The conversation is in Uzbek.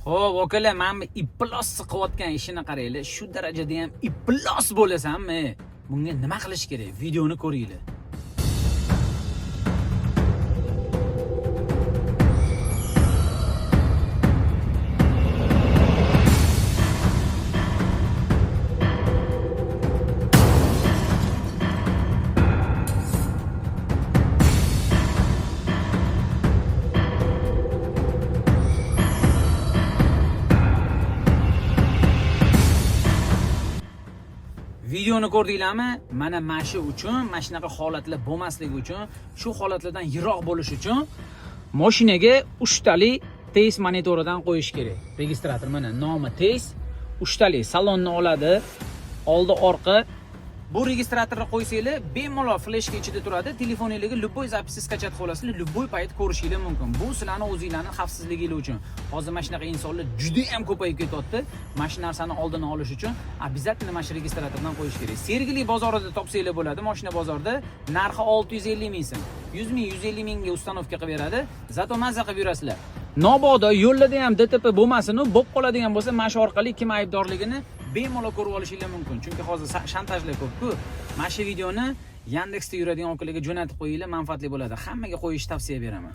Xo'p, akalar, mana bu iflos qilayotgan ishini qaranglar. Shu darajada ham iflos bo'lasanmi? Bunga nima qilish kerak? Videoni ko'ringlar. Videoni ko'rdinglarmi? Mana shu uchun, mana shunaqa holatlar bo'lmasligi uchun, shu holatlardan yiroq bo'lish uchun mashinaga uchtali test monitoridan qo'yish kerak. Registrator mana nomi test, uchtali salonni oladi, oldi orqa. Bu registratorni qo'ysanglar, bemalol fleshka ichida turadi, telefoningizga любой запись скачать qila olasizlar, любой payt ko'rishinglar mumkin. Bu sizlarni o'zinglarning xavfsizliginglar uchun. Hozir mana shunaqa insonlar juda ham ko'payib ketyapti. Mana shu narsani oldini olish uchun обязательно mana shu registratordan qo'yish kerak. Sergeli bozorida topsanglar bo'ladi, mashina bozorida narxi 650 ming so'm. 100 ming, 150 mingga установка qilib beradi. Зато mazza qilib yurasizlar. Nobodo yo'llarda ham DTP bo'lmasin, u bo'lib qoladigan bo'lsa, mana shu orqali kim aybdorligini bemalol ko'rib olishinglar mumkin. Chunki hozir shantajlar ko'p-ku. Mana shu videoni Yandexda yuradigan okalarga jo'natib qo'yinglar, manfaatli bo'ladi. Hammaga qo'yishni tavsiya beraman.